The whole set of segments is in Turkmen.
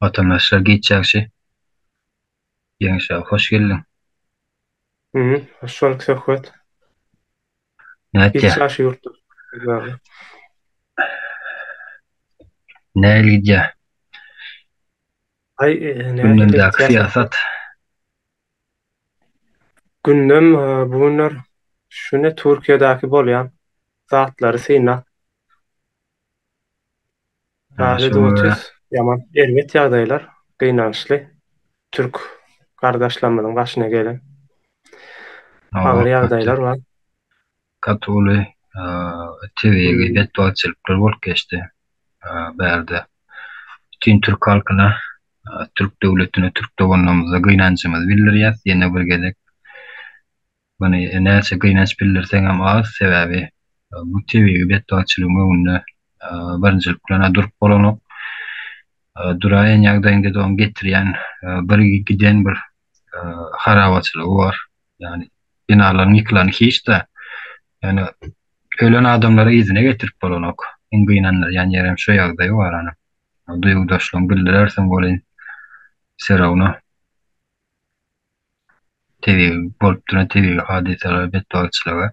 Watandaşlar giç ýagşy. Ýeňiş aga hoş geldiň. Hı, hoş bulduk Söhbet. Nätýä? Giç ýagşy ýurtda. Nähili gidýä? Aý, nähili Gündemdäki gidýär syýasat. Söhbet? Gündem bu günler şuny Türkiýedäki bolýan zatlary synlap Ha, Zat edip şoňa görä otyrys. Ýaman erbet ýagdaýlar, gynançly. Türk gardaşlarymyzyň başyna gelen hawa, agyr gaty ýagdaýlar bar. gaty uly tebigy Hmm. betbagtçylyklar bolup geçdi bärde. Bütin türk halkyna, türk döwletine, türk doganlarymyza gynanjymyzy bildirýäs ýene bir gezek. Muny näçe gynanç bildirseňem az, sebäbi bu tebigy betbagtçylygyň öňünde birinjilik bilen-ä durup bolanok. Duraýan ýagdaýyňda-da oň getirýän bir giden bir harabaçylygy bar. Ýagny binalaryň ýykylany hiç-de, ýöne ölen adamlary yzyna getirip bolanok. Iň gynandyrýan ýerem şo ýagdaý bar ana. Duýgudaşlygyňy bildirersiň welin, wserawno. Tebigy bolup duran tebigy hadysalara betbagtçylyga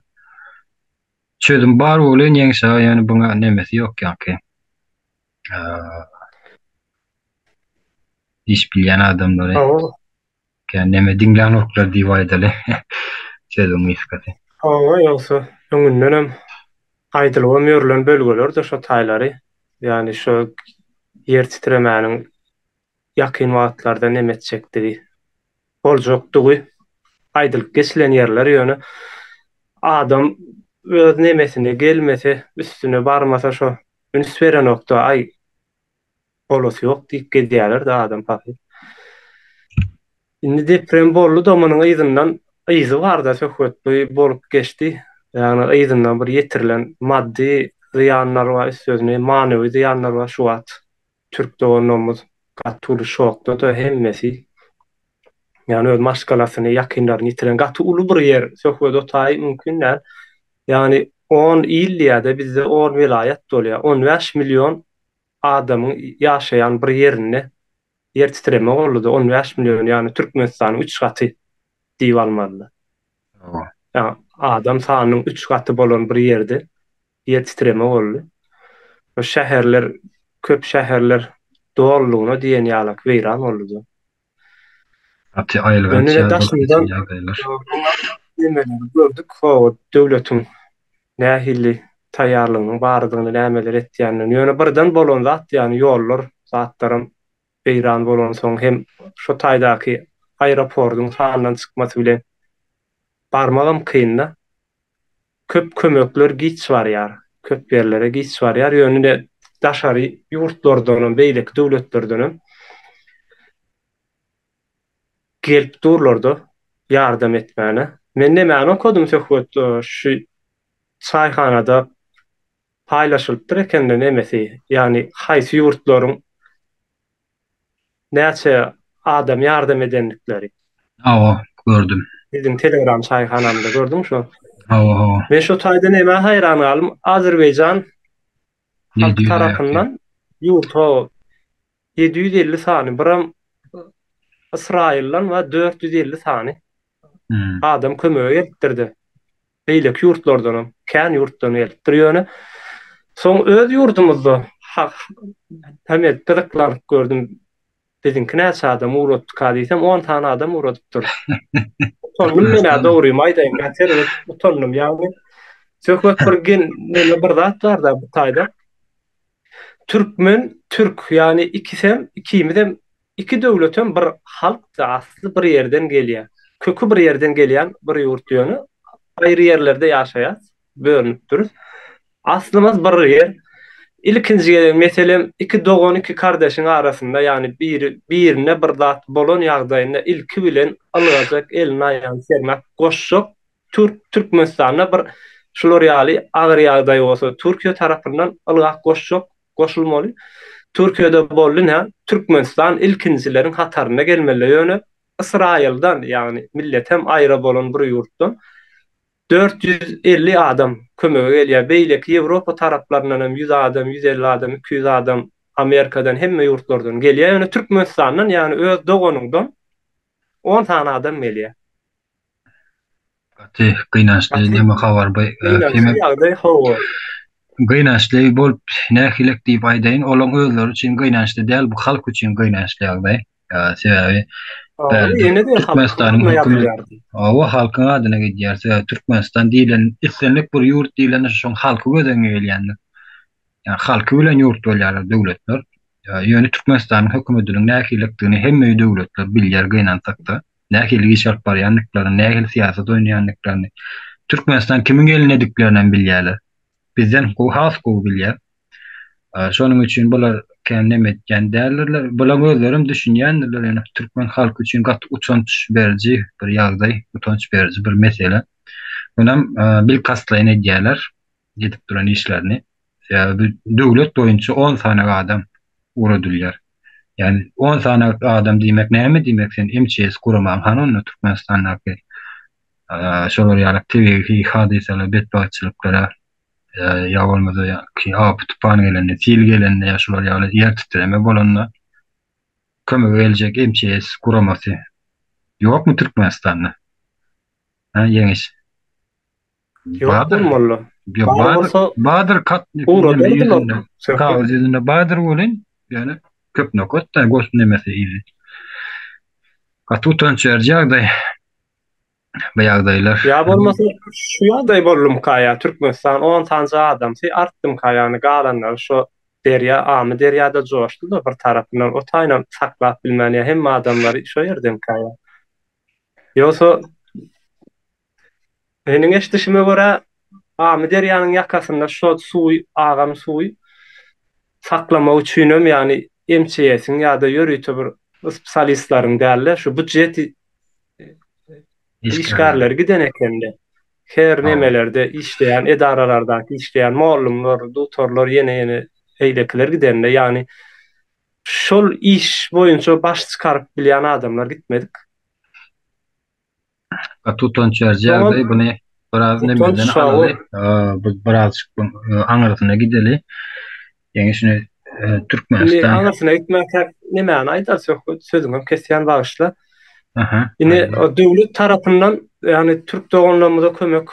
çözüm bar welin Ýeňiş aga ýöne buňa nemesi ýok ýaňky iş bilýän adamlary Hawa. kän neme diňlänoklar diýip aýdaly sözüň gysgasy. Hawa ýogsa öňündenem aýdylybam ýörülen bölgeler-de şo taýlary ýagny şo ýer titremäniň ýakyn wagtlarda neme etjekdigi, boljakdygy aýdylyp geçilen ýerler, ýöne adam öz nemesine gelmese, üstüne barmasa şo üns berenokda, aý bolasy ýok diýip gezýäler-de adam pahyr. Indi deprem boldy-da munuň yzyndan yzy bar-da söhbet bu bolup geçdi. Ýagny yzyndan bir ýetirilen maddy zyýanlar bar, üstesine manywy zyýanlar bar şu wagt. Türk doganlarymyz gaty uly şokda-da hemmesi. Ýagny öz maşgalasyny, ýakynlaryny ýitiren gaty uly bir ýer, söhbet otaýy mümkin däl. Ýagny on il diýýär-de, bizde on welaýat bolýar. 15 million adamyň ýaşaýan bir ýerinde ýer titreme boldy-da, 15 million, ýagny Türkmenistanyň üç gaty diýip almaly-da. Ýagny adam sanynyň üç gaty bolan bir ýerde ýer titreme boldy. Bu şäherler, köp şäherler dolulygyna diýen ýalak weýran boldy. Gaty aýylganç Ýöne daşyndan ýagdaýlar. Nemeleri gördük, hawa, döwletiň nähili taýýarlygynyň bardygyny, nämeler etýändigini. Ýöne birden bolan zat, ýagny ýollar, zatlaram weýran bolansoň hem şo taýdaky aeroportyň sandan çykmasy bilen barmagam kyn-da. Köp kömekler giç barýar. Köp ýerlere giç barýar. Ýöne ine daşary ýurtlardanam, beýleki döwletlerdenem gelip durlar-da ýardam etmäne. Men nemäni okadym söhbet şu çaýhanada paýlaşylypdyr ekende nemesi, ýagny haýsy ýurtlaryň näçe adam ýardam edendikleri. Hawa, gördüm. Biziň Telegram çaýhanamyzda gördüň şo. Hawa, hawa. Men şo taýda nämä haýran galdym, Azerbaýjan halky tarapyndan ýurta 750 sany, biram Ysraýyldan we 450 sany adam kömege gelipdir-de. Beýleki ýurtlardanam, kän ýurtdan gelipdir ýöne. Soň öz ýurdumyzda hem edip gyzyklanyp gördüm. Biziňki näçe adam ugratdyka diýsem, on sany adam ugradypdyr. Utandym men-ä dogrymy aýdaýyn, gaty erbet utandym. Ýagny söhbet bir gen neme bir zat bar-da bu taýda. Türkmen, türk, ýagny ikisem, ikimizem Iki döwletem bir halkda asly bir ýerden gelýär. Köki bir ýerden gelýän bir ýurt ýöne aýry ýerlerde ýaşaýas, bölünip durus. Aslymyz bir ýer. Ilkinji gezek meselem iki dogan iki kardeşiň arasynda ýagny biri birine bir zat bolan ýagdaýynda ilki bilen ylgajak elini aýagyny sermäp goşjak Türk Türkmenistanda bir şular ýaly agyr ýagdaý bolsa Türkiýe tarapyndan ylgap goşjak goşulmaly. Türkiýede boldy nä Türkmenistan ilkinjileriň hatarynda gelmeli ýöne Ysraýyldan ýagny milletem aýra bolan bir ýurtdan 450 adam kömege gelýär beýleki Ýewropa taraplaryndan hem 100 adam 150 adam 200 adam. Amerikadan hemme ýurtlardan gelýär. Ýöne Türkmenistandan ýagny öz doganyňdan on sany adam gelýär. Gaty gynançly neme habar bu. Gynançly ýagdaý hawa. Gynançly bolup nähilek diýip aýdaýyn, olaň özleri üçin gynançly däl, bu halk üçin gynançly ýagdaý. Sebäbi bärde Türkmenistanyň hökümet hawa halkyň adyna gidýär. Sebäbi Türkmenistan diýlen islendik bir ýurt diýlende şoň halky göz öňüňe gelýändir. Ýa halky bilen ýurt bolýarlar döwletler. Ýöne Türkmenistanyň hökümetiniň nähililikdigini hemme döwletler bilýär gynansakda. Nähili iş alyp barýandyklaryny, nähili syýasat oýnaýandyklaryny, Türkmenistan kimiň elindediklerinem bilýärler. Bizden gowy, has gowy bilýär. Şonuň üçin bular kän neme etýän däldirler. Bulaň özlerem düşünýändirler, ýöne türkmen halky üçin gaty utanç beriji bir ýagdaý, utanç beriji bir mesele. Munam bilkastlaýyn edýärler. edip duran işlerini. Sebäbi bu döwlet boýunça on sany adam ugradylýar. Ýagny on sany adam diýmek näme diýmek sen MÇS guramaň hany onda Türkmenistandaky şolar ýaly tebigy hadysalar betbagtçylyklara ýa bolmasa ýa apy tupan gelende sil gelende ýa şolar ýaly ýer titreme bolanda kömege geljek MÇS guramasy ýokmy Türkmenistanda? Ha ýeňiş. Ýok Badyr. bolmaly. Ýok, Bar Badyr, bolsa Badyr kat ugradardylar. ýüzünde, kagyz ýüzünde Badyr welin, ýöne köp nokat-da goş nemesi yzy. Gaty utanç beriji ýagdaý bu ýagdaýlar. Ýa bolmasa şu ýagdaý boldumyka ýa Türkmenistan on sanja adamsy artdymyka ýagny galanlary şo derýa Amy derýada joşdy-da bir tarapyndan o taýynam saklap bilmän ýa hemme adamlary şo ýerdemika ýa. Ýogsa Meniň eşidişime görä, Amyderýanyň ýakasynda şo suwy, agan suwy saklamak üçinem, ýagny MÇS-iň ýa-da ýörite bir spesialistleriň däl-de, şu býujet işgärleri giden ekeni. Her nemelerde işleýän, edaralardaky işleýän mollumlar, dugtorlar, ýene-ýene beýlekiler gidende, ýagny şol iş boýunça baş çykaryp bilýän adamlar gitmedik. Gaty utanç beriji ýagdaý. Buny biraz nemeden alaly. Biz birazjyk aňyrsyna gideli. Ýaňy şuny Türkmenistan. Indi aňyrsyna gitmänkäk nemäni aýdar söhbet sözüňem kesýän bagyşla. Indi döwlet tarapyndan ýagny türk doganlarymyza kömek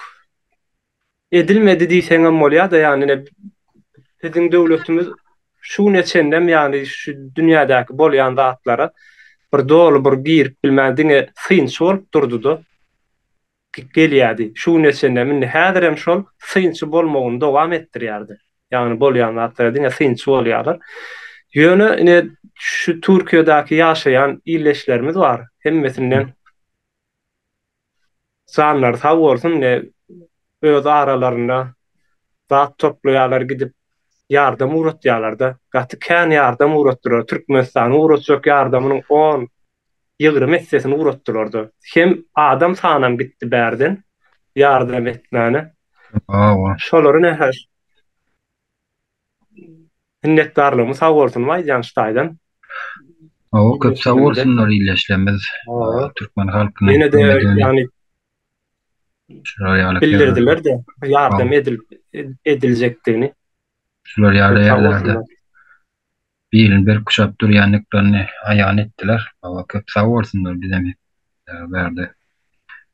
edilmedi diýseňem bolýar-da, ýagny ine biziň döwletimiz şu güne çenlem ýagny şu dünýädäki bolýan zatlara bir doly bir girip bilmän diňe synçy bolup durdy-da gelýärdi. Şu güne çenlem indi häzirem şol synçy bolmagyny dowam etdirýärdi. Ýagny bolýan zatlara diňe synçy bolýarlar. Ýöne ine şu Türkiýedäki ýaşaýan ildeşlerimiz bar. Hemmesinden Janlary sag bolsun ne öz aralarynda zat toplaýarlar gidip ýardam ugratýarlarda gaty kän ýardam ugratdylar Türkmenistanyň ugratjak ýardamynyň on ýigrimi essesini ugratdylarda hem adam sanam gitdi bärden ýardam etmäne Hawa. Şolary nähä Minnetdarlygymy sag bolsun aýdýan şu taýdan. Hawa köp sag bolsunlar ildeşlerimiz türkmen halkyna Ýene-de ýagny şular ýaly bildirdiler-de ýardam edilip ediljekdigini. Şular ýaly ýerlerde Bilini berk guşap durýandyklaryny aýan etdiler. Hawa, köp sag bolsunlar bizem bärde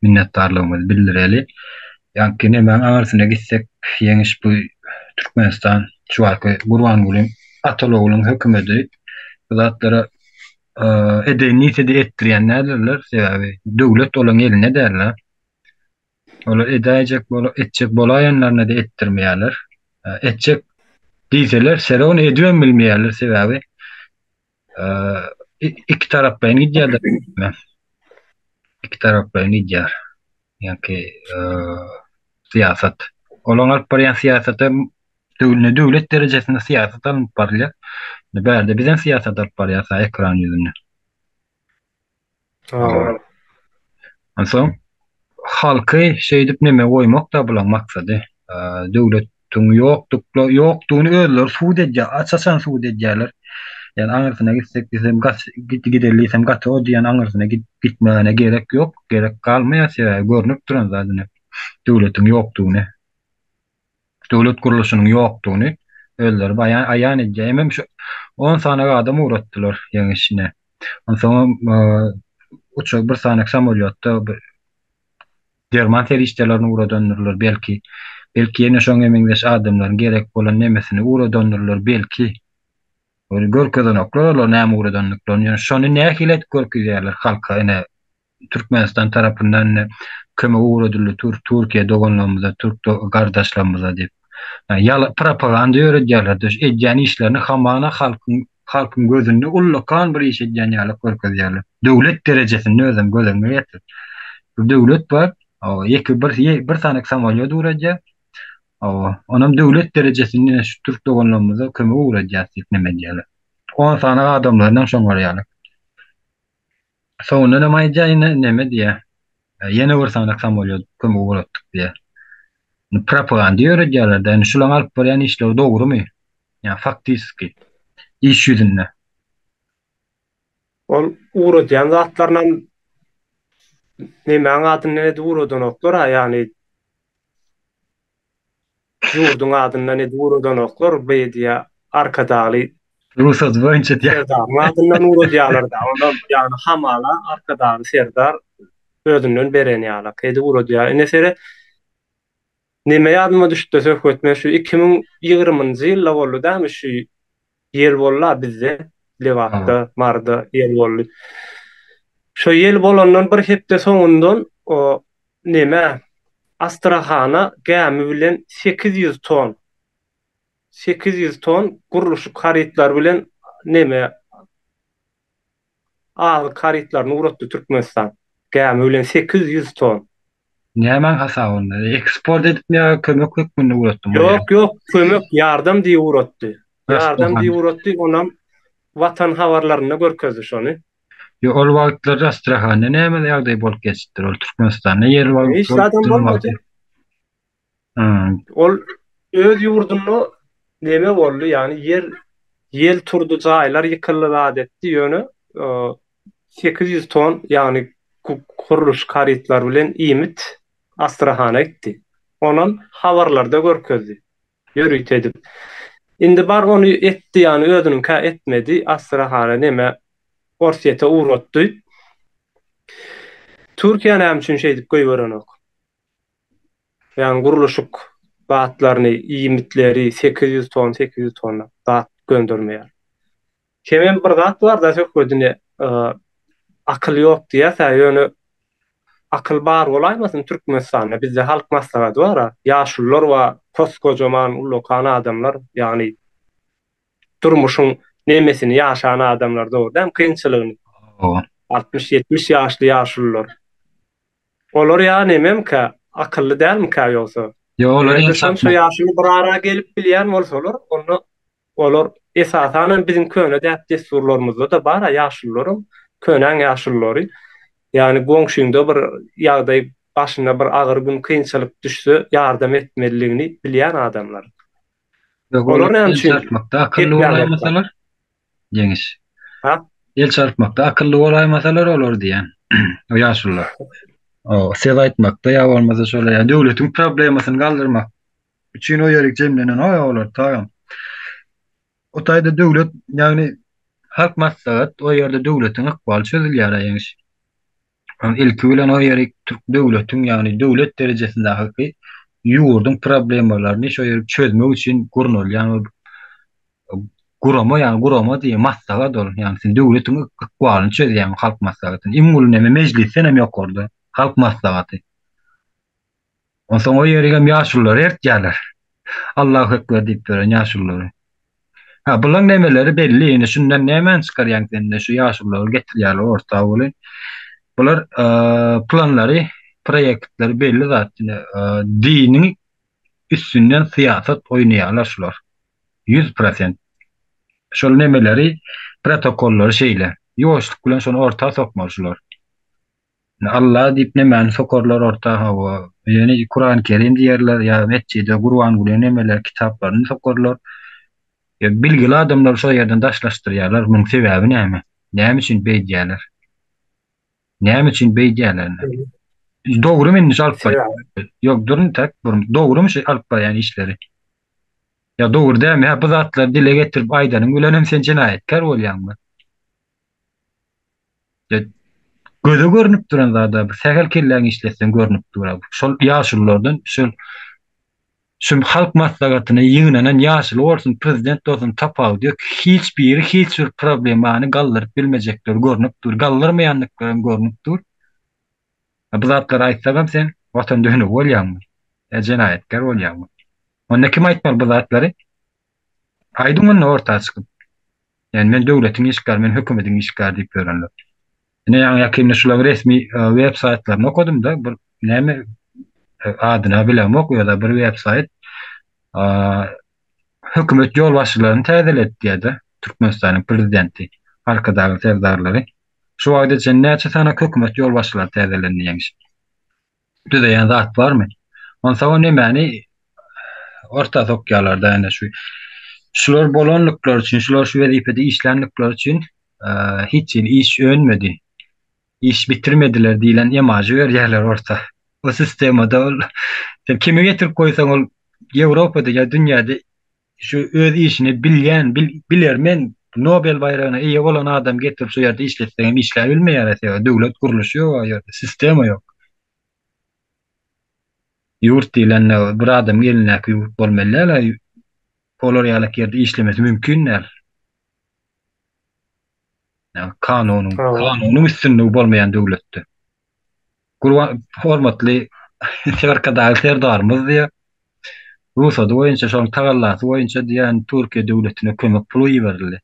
minnetdarlygymyzy bildireli. Ýaňky nemäň aňyrsyna gitsek, Ýeňiş bu Türkmenistan şu wagtky Gurbangulyň Ataly-ogluň hökümeti bu zatlara edeýin diýse-de etdirýän däldirler. Sebäbi döwlet olaň elinde däldir. Olar edäýjek bolup, etjek bolaýanlaryna-da etdirmeýärler. Etjek diýseler, serowny edibem bilmeýärler, sebäbi iki taraplaýyn gidýärler. Iki taraplaýyn gidýär. Ýa-ki syýasat. Olaryň alyp barýan syýasaty döwlet döwlet derejesinde syýasat alnyp barylýar. Bärde bizem syýasat alyp barýarys ekran ýüzünde. Onsoň halky şeýdip neme goýmak da bulaň maksady. Döwletiň ýokdukla ýokdugyny özleri subut edýär, aç-açan subut edýärler. Ýani aňyrsyna gitsek diýsem gaç gideli diýsem gaty o diýen aňyrsyna gitmäne gerek ýok, gerek galmaýar sebäbi görnüp duran zat ine döwletiň ýokdugyny. Döwlet gurluşynyň ýokdugyny. Özleri baýan aýan edýär. Hemem şu 10 sany adam ugratdylar ýeňişine. Onsoňam uçak bir sany samolýotda bir derman serişdelerini ugradandyrlar belki. Belki ýene şoňa meňzeş adamlaryň gerek bolan nemesini ugradandyrlar belki. Ony görkezenoklar olar näme ugradandyklaryny. Ýöne şony nähili edip görkezýärler halka ine Türkmenistan tarapyndan ine kömek ugradyldy Türk Türkiýe doganlarymyza, türk gardaşlarymyza diýip. Ýala propaganda ýöredýärler. Edýän işlerini hamana halkyň halkyň gözünde ullakan bir iş edýän ýaly görkezýärler. Döwlet derejesinde özem göz öňüne getir. Bir döwlet bar, ýeke bir bir sany samolýot ugradýar. Onam döwlet derejesinde şu türk doganlarymyza kömek ugradýar diýip neme edýärler. 10 sany adamlarynam şoňar ýaly. Soňundan hem aýdýar ýene neme diýýär. Ýene bir sany samolýot kömek ugratdyk diýýär. Propaganda ýöredýärler-de. Indi şularyň alyp barýan işleri dogrumy? Ýa faktiski iş ýüzünde. Ol ugradýan zatlarynam nemäň adyndan edip ugradanoklar-a, ýagny Ýurduň adyndan edip ugradanoklar, beýdýä Arkadagly Rugsady boýunça diýýär. Serdaryň adyndan ugradýarlar-da, onam ýagny hamala Arkadagly Serdar özünden beren ýalak edip ugradýar. Ine seret, neme ýadyma düşdi söhbet, men şu 2020-nji ýylda boldy dämi şu ýel boldy-a bizde, Lebapda, Maryda ýel boldy. Şo ýel bolandan bir hepde soňundan o Neme, Astrahana gämi bilen 800 ton, 800 ton gurluşyk harytlary bilen neme, azyk harytlaryny ugratdy Türkmenistan. Gämi bilen 800 ton. Nämäň hasabynda? Eksport edipmi ýa kömek hökmünde ugratdymy? Ýok, ýok, kömek, ýardam diýip ugratdy. Ýardam diýip ugratdy, onam Watan habarlarynda görkezdi şony. Ýo ol wagtlar Astrahanda näme ýagdaý bolup geçipdir? Ol Türkmenistanda ýer bolup Hiç zadam bolmady. Ol öz ýurdunda neme boldy, ýagny ýer ýel turdy, jaýlar ýykyldy zat etdi, ýöne 800 ton, ýagny gurluşyk harytlary bilen iýmit Astrahana gitdi. Onam habarlarda görkezdi. Ýörite edip. Indi bar ony etdi ýany özüniňkä etmedi Astrahana neme Orsýete ugratdy. Türkiýe näme üçin şeýdip goýberenok? Ýagny gurluşyk zatlaryny, iýmitleri 800 ton, 800 tonna zat göndermeýär. Hemem bir zat barda söhbedine akyl ýok diýýäs-ä ýöne akyl bar bolaýmasyn Türkmenistanda bizde halk maslahaty bar-a ýaşulular bar koskojaman ullakan adamlar ýagny durmuşyň nemesini ýaşan adamlar dogry dämi kynçylygyny 60 70 ýaşly ýaşulular olar ýa nememkä akylly dälmikä ýogsa Ýok olar el şonça ýaşuly bir ara gelip bilýän bolsalar onda Olar esasanam biziň köne däp-dessurlarymyzda-da bar-a ýaşulularam, könäň ýaşululary. Ýagny goňşyňda bir ýagdaý, başyna bir agyr gün, kynçylyk düşse ýardam etmelidigini bilýän adamlar. Ýok, olar näme üçin el çarpmakda akylly bolaýmasalar? Ýeňiş. Ha? El çarpmakda akylly bolaýmasalar olar diýýän. O ýaşulular. O söz aýtmakda ýa bolmasa şolar ýa döwletiň problemasyny galdyrmak üçin o ýerik jemlenen oý olar tagam. O taýda döwlet, ýagny halk maslahat o ýerde döwletiň ykbaly çözülýär ýeňiş. Ilki bilen o ýerik türk döwletiň, ýagny döwlet derejesindäki ýurduň problemalaryny şo ýerik çözmek üçin gurnalýan gurama, ýagny gurama diýen maslahat ol. Ýagny sen döwletiň ykbalyny çözýäň halk maslahatyny. Iň uly neme mejlisden hem ýokarda halk maslahaty. Onsoň o ýerigem ýaşululary ertýärler. Allahu ekber diýip ýören ýaşululary. Ha, bulaň nemeleri belli, indi şundan nämäni çykarýaň sen indi şu ýaşululary getirýärler orta welin. Bular planlary, proýektleri belli zat. Indi diniň üstünden syýasat oýnaýarlar şular. 100%. Şol nemeleri, protokollary şeýle. Ýuwaşlyk bilen şony orta sokmaly şular. Alla diýip nemäni sokarlar orta hawa. Ýöne Kurany Kerim diýerler ýa metjide Gurbanguly nemeler kitaplaryny sokarlar. Ýa bilgili adamlary şo ýerden daşlaşdyrýarlar. Munuň sebäbi näme? Näme üçin beýdýärler? Näme üçin beýdýärler? Dogrymy indi şu alyp barýan? Ýok, durun tak, dogrymy şu alyp barýan işleri? Ýa dogry dälmi? Hä bu zatlary dile getirip aýdanyň bilenem sen jenaýatkär bolýaňmy? Ýa göze görnüp duran zada bir sähel kelläňi işletseň görnüp dur. Şol ýaşululardan şol şu halk maslahatyna ýygnanan ýaşuly bolsun, prezident bolsun tapawudy ýok. Hiç biri hiç bir problemany galdyryp bilmejekleri görnüp dur. Galdyrmaýandyklary hem görnüp dur. Bu zatlary aýtsagam sen watan dönügi bolýaňmy? Ýa jenaýatkär bolýaňmy? Onda kim aýtmaly bu zatlary? Aýdyň onda orta çykyp. Ýani men döwletiň işgäri, men hökümetiň işgäri diýip ýörenler. Ine ýaňy ýakynda şularyň resmi web saýtlaryny okadym-da, bir näme adyna bilemok, ýa-da bir web saýt hökümet ýolbaşçylaryny täzeledi diýýär-de, Türkmenistanyň prezidenti Arkadagly Serdarlary. Şu wagta çenli näçe sany hökümet ýolbaşçylary täzelendi ýeňiş? Düzeýän zat barmy? Onsoň o nemäni orta sokýarlar-da ene şu şular bolanlyklary üçin, şular şu wezipede işlänlikleri üçin hiç hili iş önmedi. Iş bitirmediler diýlen emažy berýärler orta. O sistemada ol sen kimi getirip goýsaň ol Ýewropada ýa dünýäde şu öz işini bilýän, bilermen, Nobel baýragyna eýe bolan adam getirip şu ýerde işletseň hem işläp bilmeýär sebäbi döwlet gurluşy ýok o ýerde, sistema ýok. Ýurt diýlende bir adamyň elindäki ýurt bolmaly däl, olar ýalak ýerde işlemesi mümkin däl. Ýa kanunyň, kanunyň üstünligi bolmaýan döwletde. Gurban hormatly Arkadagly Serdarymyz diýýär. Rugsady boýunça, şonuň tagallasy boýunça diýýän Türkiýe döwletine kömek puly iberildi.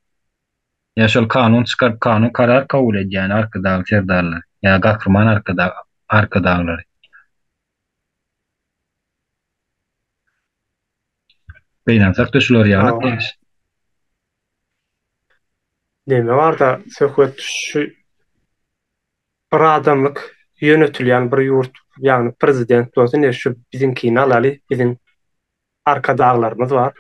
Ýa şol kanun çykaryp, kanun karar kabul edýän Arkadagly Serdarlar, ýa Gahryman Arkadag Arkadaglary. Gynansak-da şular ýaly. Neme barda söhbet şu bir adamlyk ýönetilýän bir ýurt, ýagny prezident bolsa ine şu biziňkini alaly, biziň arkadaglarymyz bar.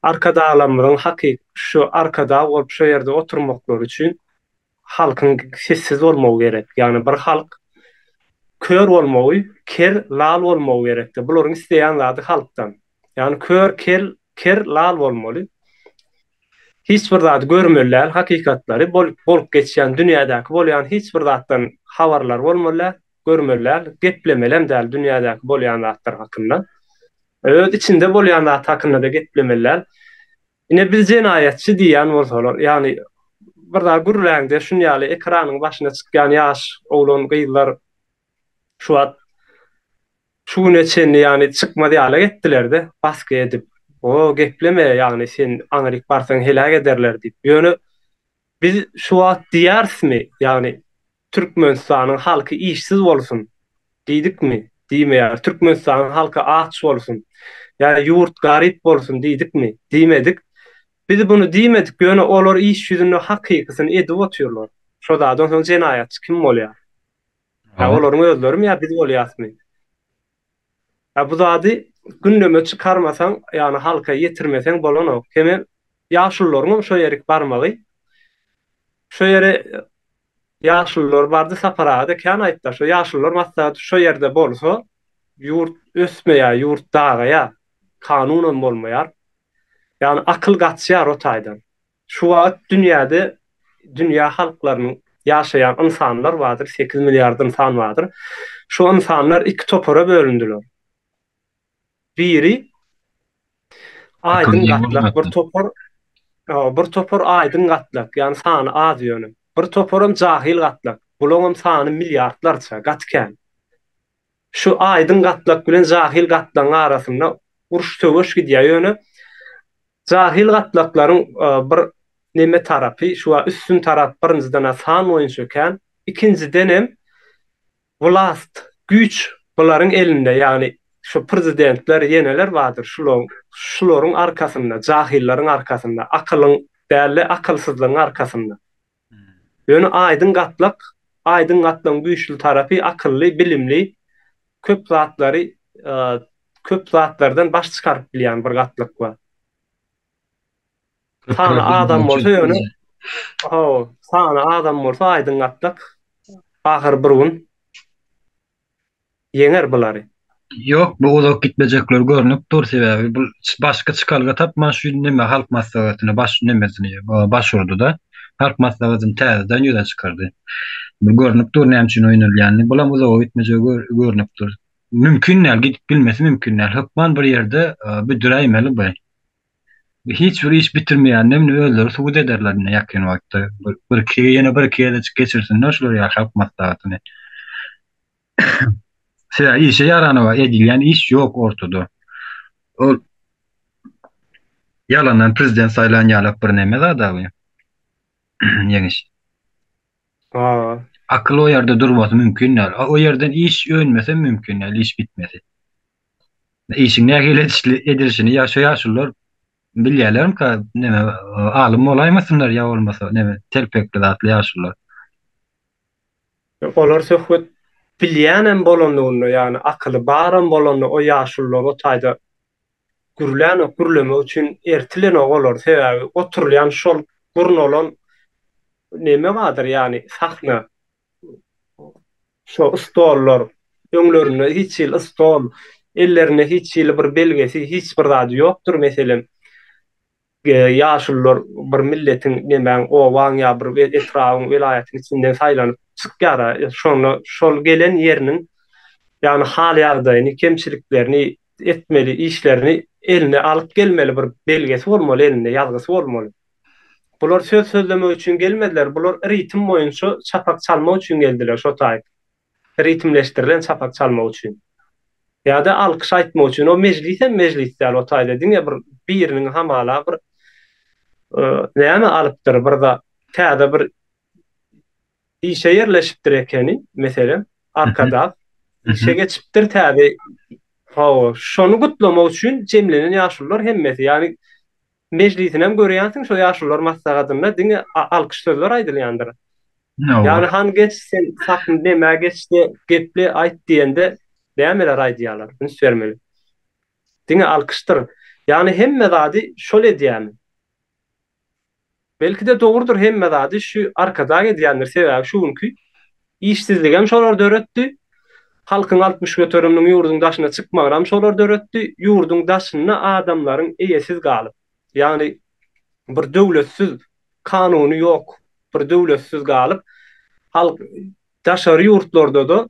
Arkadaglarymyzyň hakyky şu arkadag bolup şu ýerde oturmaklary üçin halkyň sessiz bolmagy gerek. Ýagny bir halk kör bolmagy, ker, lal bolmagy gerekdi. Bularyň isleýän zady halkdan. Ýagny kör, kel, ker, lal bolmaly. Hiç bir zady görmeli däl, hakykatlary, bolup geçýän dünýädäki bolýan hiç bir zatdan habarlary bolmaly däl, görmeli däl, geplemelem däl dünýädäki bolýan zatlar hakynda. Öz içinde bolýan zat hakynda-da geplemeli däl. Ine biz jenaýatçy diýýän bolsalar, ýagny bir zat gürläňde şun ýaly ekranyň başyna çykýan ýaş oglan gyzlar şu wagt şu güne çenli ýagny çykmaz ýaly etdilerde basgy edip. O gepleme ýagny sen aňryk barsaň heläk ederler diýip. Ýöne biz şu wagt diýärismi ýagny Türkmenistanyň halky işsiz bolsun diýdikmi? Diýmeýäris. Türkmenistanyň halky aç bolsun ýa ýurt garyp bolsun diýdikmi? Diýmedik. Biz buny diýmedik ýöne olar iş ýüzünde hakykysyny edip otyrlar. Şo zadan soň jenaýatçy kim bolýar? Ýa olaryň özlerimi ýa biz bolýasmy? Ýa bu zady gündeme çykarmasaň, ýagny halka ýetirmeseň bolanok. Hemem ýaşulularyňam şo ýerik barmagy, şo ýere ýaşulular bardy, Sapar aga-da kän aýtdy, şo ýaşulular maslahaty şo ýerde bolsa, ýurt ösmeýär, ýurt dagaýar, kanunam bolmaýar. Ýagny akyl gaçýar o taýdan. Şu wagt dünýäde dünýä halklarynyň ýaşaýan ynsanlar bardyr, 8 milliard ynsan bardyr. Şu ynsanlar iki topara bölündiler. Biri aýdyň gatlak, bir topar bir topar aýdyň gatlak, ýagny sany az ýöne. Bir toparam jahyl gatlak. Bulaňam sany milliardlarça, gaty kän. Şu aýdyň gatlak bilen jahyl gatlagyň arasynda uruş-sögüş gidýär. Ýöne jahyl gatlaklaryň bir neme tarapy, şu üstün tarap birinjiden-ä san boýunça kän, ikinjidenem wlast, güýç bularyň elinde, ýagny şu prezidentler, ýeneler bardyr, şularyň şularyň arkasynda, jahyllaryň arkasynda, akylyň däl-de, akylsyzlygyň arkasynda. Ýöne aýdyň gatlak, aýdyň gatlagyň güýçli tarapy akylly, bilimli, köp zatlary, köp zatlardan baş çykaryp bilýän bir gatlak bar. Sany azam bolsa ýöne, hawa, sany azam bolsa aýdyň gatlak ahyr bir gün ýeňer bulary. Ýok, bu uzak gitmejekleri görnüp dur, sebäbi bu başga çykalga tapman şu neme halk maslahatyna baş nemesini baş urdy-da. Halk maslahatyny täzeden ýüze çykardy. Bu görnüp dur näme üçin oýnalýanyny. Bulam uzaga gitmejegi görnüp dur. Mümkin däl, gidip bilmesi mümkin däl. Hökman bir ýerde büdüräýmeli bu. Hiç bir iş bitirmeýänini özleri subut ederler indi ýakyn wagtda. Bir iki ýene bir iki gezejik geçirsinler şular ýaly halk maslahatyny. Sebäbi işe ýaranyba edilýän iş ýok ortada. Ol ýalandan prezident saýlan ýalak bir neme zat abi. Ýeňiş. Ha. Akyl o ýerde durmasy mümkin däl. O ýerden iş önmese mümkin däl, iş bitmesi. Işiň nähili edilişini ýa şo ýaşulular bilýärlermika, neme alym bolaýmasynlar ýa bolmasa neme telpekli zatly ýaşulular. Olar söhbet bilýänem bolanlygynda, ýagny akyly baram bolanda o ýaşulular o taýda gürlänok, gürlemek üçin ertilenok olar, sebäbi oturylýan şol gurnalan neme bardyr, ýagny sahna, şo stollar, öňlerinde hiç hili stol, ellerinde hiç hili bir belgesi, hiç bir zady ýokdur, meselem. Ýaşulular bir milletiň, nemäň, obaň ýa bir etrabyň, welaýatyň içinden saýlanyp çykýar-a. Şonda şol gelen ýeriniň, ýagny hal-ýagdaýyny, kemçiliklerini, etmeli işlerini eline alyp gelmeli, bir belgesi bolmaly elinde, ýazgysy bolmaly. Bular söz sözlemek üçin gelmediler, bular ritm boýunça çapak çalmak üçin geldiler şo taýyk. Ritmleşdirilen çapak çalmak üçin. Ýa-da alkyş aýtmak üçin. O mejlis hem mejlis däl o taýda diňe bir biriniň hamala bir näme alypdyr bir zat täze bir işe ýerleşipdir ekeni meselem Arkadag işe geçipdir täze hawa şony gutlamak üçin jemlenen ýaşulular hemmesi ýagny Mejlisinem görýänsiň şo ýaşulular maslahatynda diňe alkyş sözler aýdylýandyr. Ýagny han geç sen sahna nemä geç-de geple aýt diýende nämeler aýdýarlar üns bermeli. Diňe alkyşdyr. Ýagny hemme zady şol edýämi? Belki-de dogrudyr hemme zady şu Arkadag edýändir sebäbi şu günki işsizligem şolar döretdi. Halkyň 60 göteriminiň ýurduň daşyna çykmagynam şolar döretdi. Ýurduň daşynda adamlaryň eýesiz galyp, ýagny bir döwletsiz, kanuny ýok bir döwletsiz galyp, halk daşary ýurtlarda-da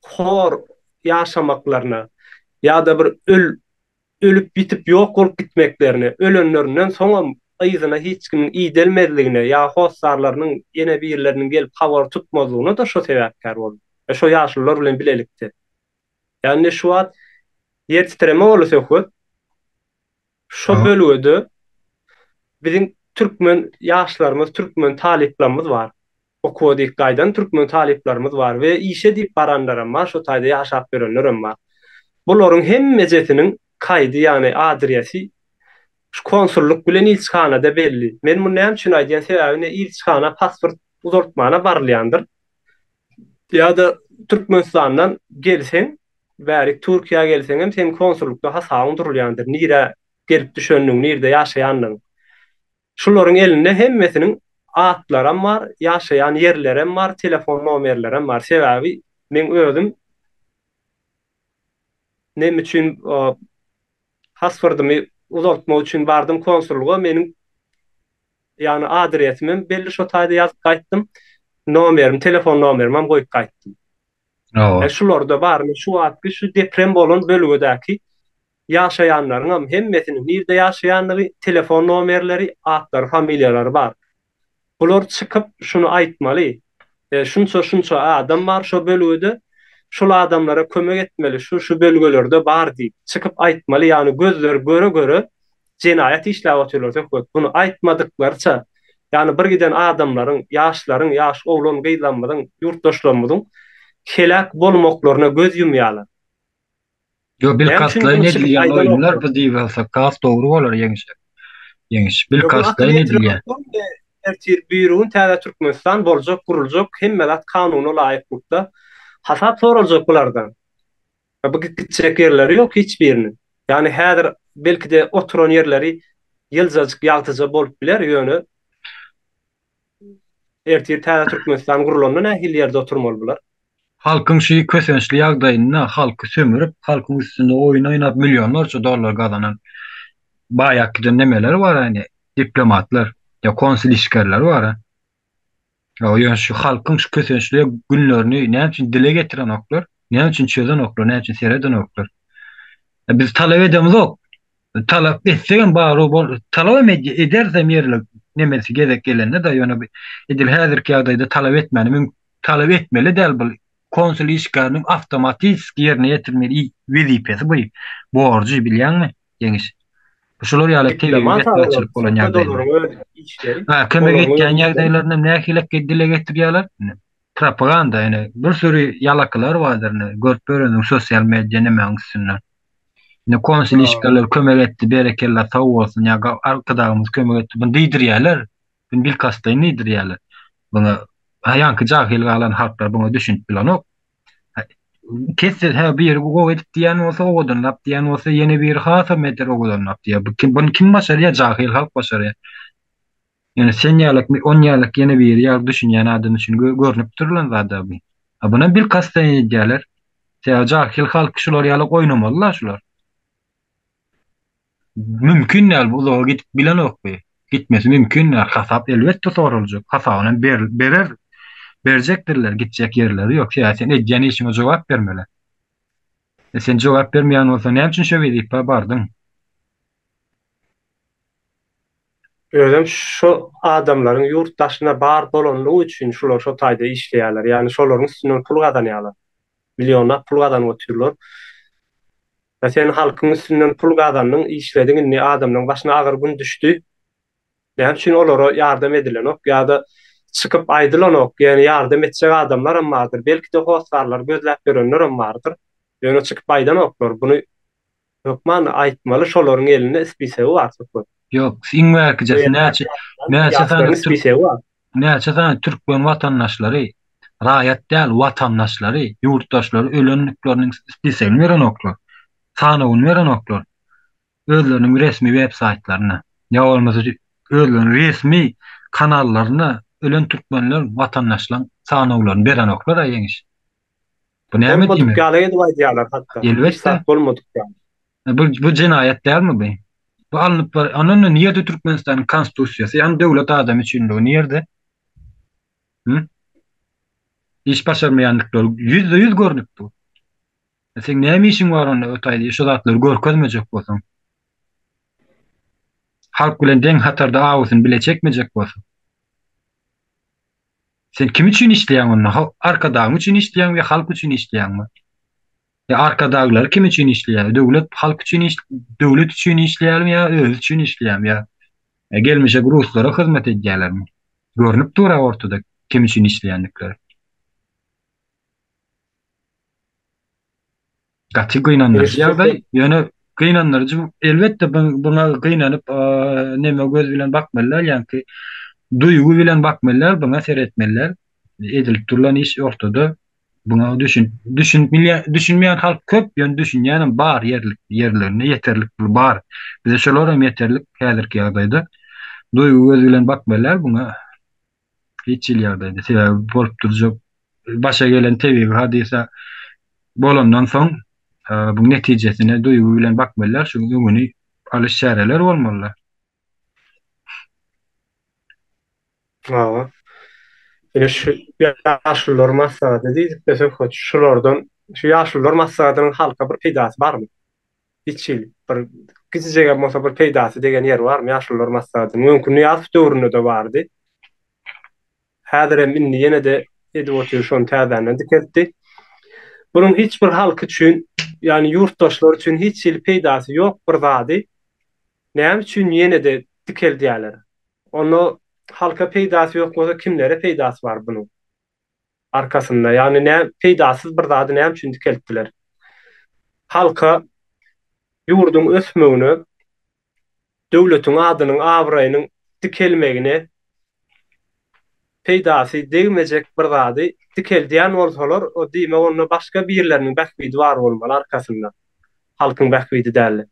hor ýaşamaklaryna ýa-da bir öl ölüp ýitip ýok bolup gitmeklerine, ölenlerinden soňam yzyna hiç kimiň idelmezligine ýa hossarlarynyň ýene birleriniň gelip habar tutmazlygyna-da şo sebäpkär boldy. We şo ýaşulular bilen bilelikde. Ýa indi şu wagt ýer titreme boldy söhbet. Şo bölgede biziň türkmen ýaşlarymyz, türkmen talyplarymyz bar. Okuwa diýip gaýdan türkmen talyplarymyz bar we işe diýip baranlaram bar, şo taýda ýaşap ýörenlerem bar. Bularyň hemmejesiniň kaýdy, ýagny adresi şu konsullyk bilen ilçihanada belli. Men muny näme üçin aýdýan, sebäbi ne ilçihana pasport uzaltmana barylýandyr ýa-da Türkmenistandan gelseň, bärik Türkiýä gelseňem seň konsullykda hasabyň durulýandyr, nirä gelip düşendigiň, nirde ýaşaýandygyň. Şularyň elinde hemmesiniň atlaram bar, ýaşaýan ýerlerem bar, telefon nomerlerem bar. Sebäbi meň özüm nem üçin paswordymy uzaltmak üçin bardym konsullyga, meniň ýagny adresimem belli şo taýda ýazyp gaýtdym, nomerim, telefon nomerimem goýup gaýtdym. Hawa. Şularda bar, şu wagtky şu deprem bolan bölgedäki Ýaşaýanlaryňam hemmesiniň nirde ýaşaýandygy, telefon nomerleri, atlary, familiýalary bar. Bular çykyp şuny aýtmaly, şunça-şunça adam bar şo bölgede, şol adamlara kömek etmeli, şu-şu bölgelerde bar diýip, çykyp aýtmaly, ýagny gözleri göre-göre jenaýat işläp otyrlar söhbet. Muny aýtmadyklaryça, ýagny bir giden adamlaryň, ýaşlaryň, ýaş oglan-gyzlarymyzyň, ýurtdaşlarymyzyň heläk bolmaklaryna göz ýumýarlar. Ýok, Näme üçin bilkastlaýyn muny çykyp edilýän oýunlar aýdanoklar? bu diýip alsak has dogry bolar ýeňiş. Ýeňiş Ýok, muny akyl bilkastlaýyn edilýär. ýetirenoklar. Ertir birigün täze Türkmenistan boljak, guruljak, hemme zat kanuna laýyklykda hasap soraljak bulardan. Bu gitjek ýerleri ýok hiç biriniň. Ýagny häzir belki-de oturan ýerleri ýyljajyk ýagtyja bolup biler, ýöne ertir täze Türkmenistan gurulanda nähili ýerde oturmaly bular? Halkyň şu kösençli ýagdaýynda halky sömürip, halkyň üstünde oýun oýnap millionlarça dollar gazanan baýap giden nemeler bar ýani diplomatlar ýa konsul işgärleri bar. Ýa ýöne şu halkyň şu kösençli günlerini näme üçin dile getirenoklar, näme üçin çözenoklar, näme üçin seredenoklar? Biz talap edemizok. Talap etsegem bary bol, talap hem edersem ýerli nemesi gezek gelende-de ýöne edil häzirki ýagdaýda talap etmäni müm talap etmeli däl bu konsul işgäriniň awtomatiski ýerine ýetirmeli wezipesi bu borjy bilýäňmi Ýeňiş. Şular ýaly tebigy betbagtçylyk bolan ýagdaýlar. Ha, kömek etýän ýagdaýlaryny nähili dile getirýärler? Propaganda ýöne bir süri ýalakylar bardyr ine görüp ýörensiň sosial media nemäň üstünde. Ine konsul işgärleri kömek etdi berekella sag bolsun ýa arkadagymyz kömek etdi bunu diýdirýärler. Bunu bilkastlaýyn diýdirýärler. Buna ýaňky jahyl galan halklar buna düşünip bilenok. Kesse hä biri gowy edip diýen bolsa owadanlap diýen bolsa ýene biri hasam beter owadanlap diýýär. Bu kim bunu kim başarýar? Jahyl halk başarýar. Ýöne sen ýalak, on ýalak ýene biri ýaly düşünýän adam üçin görnüp durulan zat-a bu. A bunam bilkastdan edýärler. Sebäbi jahyl halk şular ýalak oýnamaly-la şular. Mümkin däl bu uzaga gidip bilenok bu. Gitmesi mümkin däl. Hasap elbetde soraljak. Hasabynam berer. Berjekdirler. Gitjek ýerleri ýok. Sebäbi sen edýän işiňe jogap bermeli. E sen jogap bermeýän bolsaň näme üçin şo wezipä bardyň? Özem şo adamlaryň ýurt daşyna bar bolanlygy üçin şular şo taýda işleýärler. Ýagny şolaryň üstünden pul gazanýarlar. Millionlap pul gazanyp otyrlar. Ýa sen halkyň üstünden pul gazandyň, işlediň indi adamlaryň başyna agyr gün düşdi. Näme üçin olara ýardam edilenok ýa-da çykyp aýdylanok, ýöne ýardam etjek adamlaram bardyr, belki-de hossarlary gözläp ýörenlerem bardyr. Ýöne çykyp aýdanoklar. Buny Hökman aýtmaly şolaryň elinde spisegi bar söhbet. Ýok, iň bärkijesi näçe näçe sany spisegi bar. Näçe sany türkmen watandaşlary, raýat däl, watandaşlary, ýurtdaşlary ölendikleriniň spisegini berenoklar. Sanawyny berenoklar. Özleriniň resmi web saýtlarynda. Ýa bolmasa özleriniň resmi kanallarynda ölen türkmenler watandaşlaryň sanawlaryny berenoklar-a ýeňiş. Bu näme Bolmadyk diýmek? ýaly edip aýdýarlar hatda. Hiç Elbetde. zat bolmadyk ýaly. Bu bu jenaýat dälmi bu? Bu alnyp bar. Ondan da nirde Türkmenistanyň konstitusiýasy? Ýagny döwlet adam üçinligi nirde? Hı? Iş başarmaýandyklary %100 görnüp dur. E Seň näme işiň bar onda ötaýda şu zatlary görkezmejek bolsaň? Halk bilen deň hatarda awusyny bile çekmejek bolsaň? Sen kim üçin işleýäň onda? Arkadagyň üçin işleýäňmi ýa halk üçin işleýäňmi? Ýa arkadaglary kim üçin işleýär? Döwlet halk üçin iş, döwlet üçin işleýärmi ýa özi üçin işleýärmi ýa gelmişek ruslara hyzmat edýärlermi? Görnüp dur-a ortada kim üçin işleýändikleri. Gaty gynandyryjy ýagdaý. Ýöne gynandyryjy elbetde buňa gynanyp neme göz bilen bakmaly däl, ýaňky duýgy bilen bakmaly däl, buňa seretmeli däl. Edilip durlan iş ortada. Buňa düşün düşünip bilýän düşünmeýän halk köp, ýöne düşünýänem bar ýerlik ýerlerinde ýeterlik pul bar. Bize şolar hem ýeterlik häzirki ýagdaýda. Duýgy göz bilen bakmaly däl buňa. Hiç hili ýagdaýda. Sebäbi bolup durjak başa gelen tebigy hadysa bolandan soň bu netijesine duýgy bilen bakmalylar, şuň öňüni alyş çäreler bolmalylar. Hawa. Ine şu ýaşulular maslahaty diýdik-de söhbet şulardan şu ýaşulular maslahatynyň halka bir peýdasy barmy? Hiç hili bir kiçijegem bolsa bir peýdasy degen ýeri barmy ýaşulular maslahatynyň? Öňki Nyýazow döwründe-de bardy. Häzirem indi ýene-de edip otyr şony täzänden dikeltdi. Bunuň hiç bir halk üçin, ýagny ýurtdaşlar üçin hiç hili peýdasy ýok bir zady näme üçin ýene-de dikeldýärler? Onda halka peýdasy ýok bolsa kimlere peýdasy bar bunuň arkasynda? Ýagny nä peýdasyz bir zady näme üçin dikeltdiler? Halka ýurduň ösmegine döwletiň adynyň abraýynyň dikelmegine peýdasy degmejek bir zady dikeldýän bolsalar, o diýmek onda başga birleriniň bähbidi bar bolmaly arkasynda, halkyň bähbidi dälde.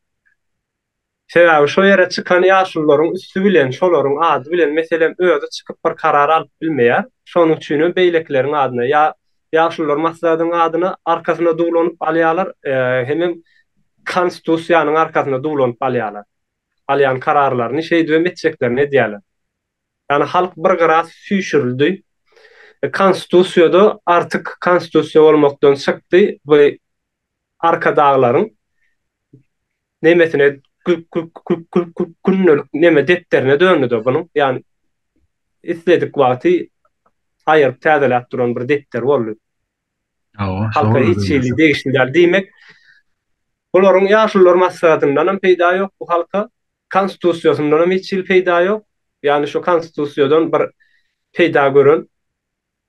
Sebäbi şo ýere çykan ýaşulularyň üsti bilen, şolaryň ady bilen, meselem, özi çykyp bir karar alyp bilmeýär, şonuň üçinem beýlekileriň adyna ýa. Ýaşulular maslahatynyň adyna arkasyna duwlanyp alýarlar, hemem Konstitusiýanyň arkasyna duwlanyp alýarlar. Alýan kararlaryny şeýdibem etjeklerini edýärler. Ýagny halk bir gyra süýşürildi. Konstitusiýada artyk konstitusiýa bolmakdan çykdy bu arkadaglaryň nemesine gündelik neme depderine döndüde bunuň. Ýagny isledik wagty aýyryp täzeläp duran bir depder boldy. Halka hiç hili degişli däl. Diýmek, bularyň ýaşulular maslahatyndanam peýda ýok bu halka. Konstitusiýasyndanam hiç hili peýda ýok. Ýagny şu konstitusiýadan bir peýda gören